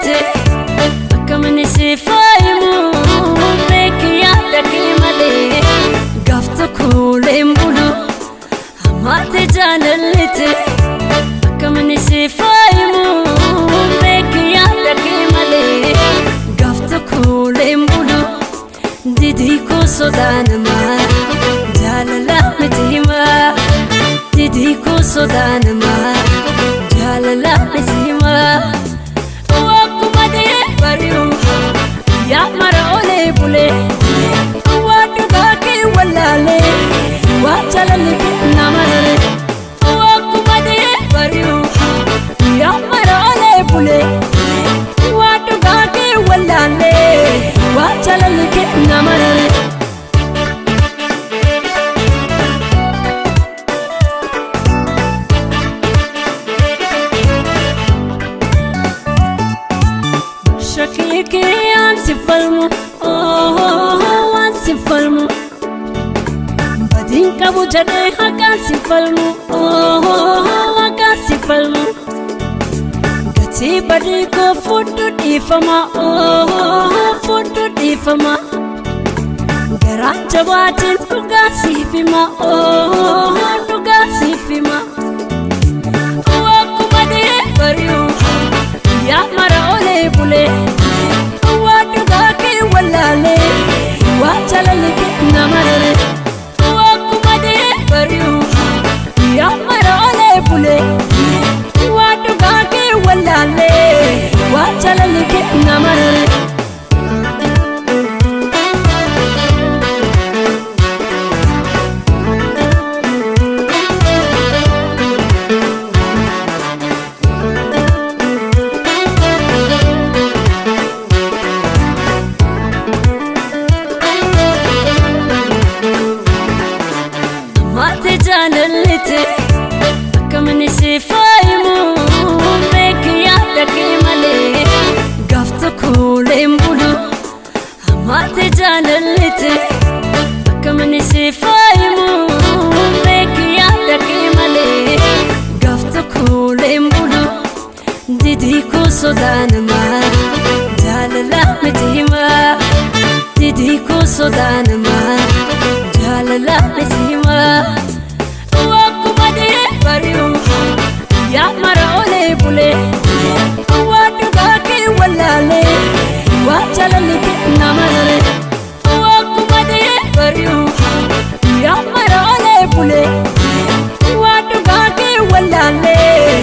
Jaalallite akkamini si faayimu beeki yaada kee malee gaaf tokko leen bulu. Ammaatti jaalallite akkamini si faayimu beeki yaada kee malee gaaf tokko leen bulu. Didii koo sodaa namaa jaalala miti himaa. Didii koo sodaa namaa jaalala miti himaa. Akkuma dee bari'u yaa mara olee bulee waa dhugaa kee wallaalee waa jaalalli kee nama rare. Akkuma dee bari'u yaa mara olee bulee waa dhugaa kee wallaalee waa jaalalli kee nama rare. Shakkii kee aan si falmu, waan si falmu. Badiin qabu jedhee haqaan si falmu, haqaan si falmu. Gatii badii koo fudhu dhiifama, fudhu dhiifama. Garaan jabaatiin dhugaa siif hima, dhugaa siif hima. Akkuma dee bari'u yaa mara olee bulee waa dhugaa kee wallaalee waa jaalalli kee nama rare. Akkuma dee bari'u yaa mara olee bulee waa dhugaa kee wallaalee waa jaalalli kee nama rare. Ammaatti jaalallite akkamini si faayimu beeki yaada kee malee gaaf tokko leen bulu. Ammaatti jaalallite akkamini si faayimu beeki yaada kee malee gaaf tokko leen bulu. Didii koo sodaa namaa jaalala miti himaa. Didii koo sodaa namaa jaalala miti himaa. Akkuma dee bari'u yaa mara olee bulee waa dhugaa kee wallaalee waa jaalalli kee nama rare. Akkuma dee bari'u yaa mara olee bulee waa dhugaa kee wallaalee.